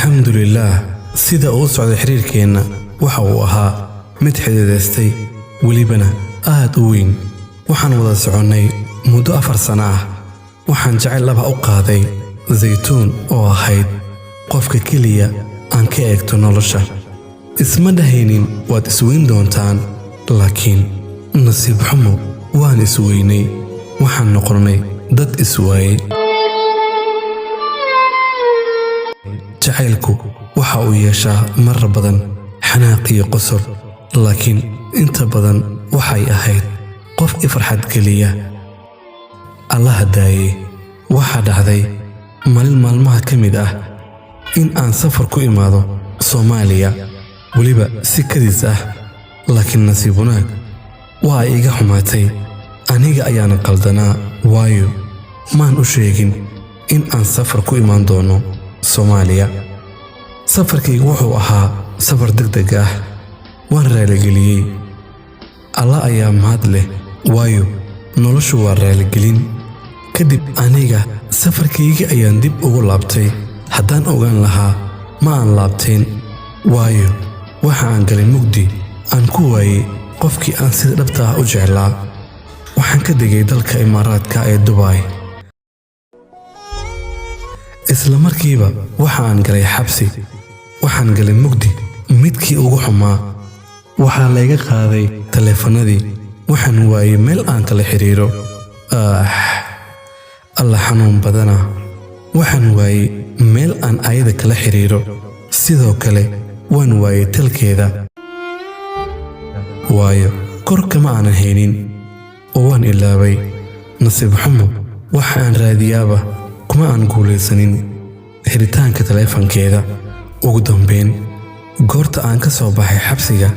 Alxamdulilaah, sida uu socday xiriirkeenna waxa uu ahaa mid xididaystay, welibana aad u weyn. Waxaan wada soconnay muddo 4 sano ah. Waxaan jacayl dhaba u qaaday Zaytuun oo ahayd qofka keliya aan ka eegto nolosha. Isma dhahaynin waad isweyn doontaan, laakiin nasiib xumo waan isweynay. Waxaan noqonnay dad iswaayey. Jacaylku waxa uu yeeshaa marar badan xanaaq iyo qosol, laakiin inta badan waxay ahayd qof i farxad geliya. Allaha daayey, waxaa dhacday maalin maalmaha ka mid ah in aan safar ku imaado Soomaaliya, weliba si kadis ah. Laakiin nasiib wanaag waa ay iga xumaatay. Aniga ayaana qaldanaa, waayo maan u sheegin in aan safar ku imaan doono Soomaaliya. Safarkaygu wuxuu ahaa safar degdeg ah. Waan raaligeliyey. Alla ayaa mahad leh, waayo noloshu waa raaligelin. Kadib aniga safarkaygii ayaan dib ugu laabtay. Haddaan ogaan lahaa ma aan laabteen, waayo waxa aan galay mugdi aan ku waayey qofkii aan sida dhabta ah u jeclaa. Waxaan ka degay dalka Imaaraadka ee Dubai. Isla markiiba waxa aan galay xabsi. Waxaan galay mugdi midkii ugu xumaa. Waxaa layga qaaday taleefanadii. Waxaan waayey meel aan kala xiriiro. Ah, Alla xanuun badana! Waxaan waayey meel aan ayada kala xiriiro. Sidoo kale waan waayey telkeeda, waayo kor kama aanan haynin oo waan ilaabay. Nasiib xumo, waxa aan raadiyaaba kuma aan guulaysanin helitaanka taleefankeeda. Ugu dambayn, goorta aan ka soo baxay xabsiga,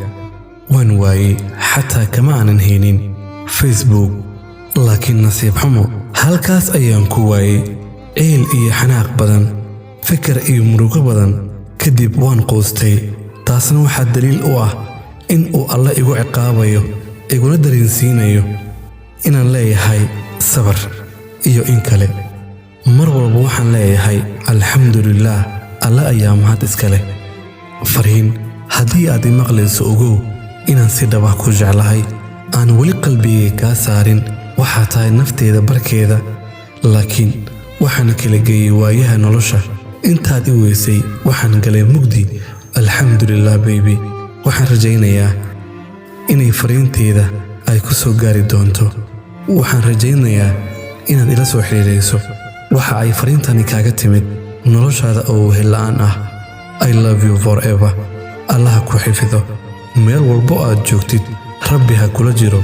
waan waayey, xataa kama aanan haynin Facebook. Laakiin nasiib xumo halkaas ayaan ku waayey. Ciil iyo xanaaq badan, fikir iyo murugo badan kadib, waan quustay. Taasna waxaa daliil u ah in uu Alle igu ciqaabayo, iguna dareensiinayo inaan leeyahay sabar iyo in kale. Mar walba waxaan leeyahay alxamdulilaah, Alle ayaa mahad iska leh. Fariin: haddii aad i maqlayso, ogow inaan si dhab ah ku jeclahay, aan weli qalbigay kaa saarin. Waxaa tahay nafteeda barkeeda, laakiin waxaana kala geeyey waayaha nolosha. Intaad i weysay waxaan galay mugdi. Alxamdulilah baby, waxaan rajaynayaa inay fariinteyda ay ku soo gaari doonto. Waxaan rajaynayaa inaad ila soo xiriirayso. Waxa ay fariintani kaaga timid noloshaada oo wehel la'aan ah. I love you forever. Allaha ku xafido meel walbo aad joogtid. Rabbi ha kula jiro.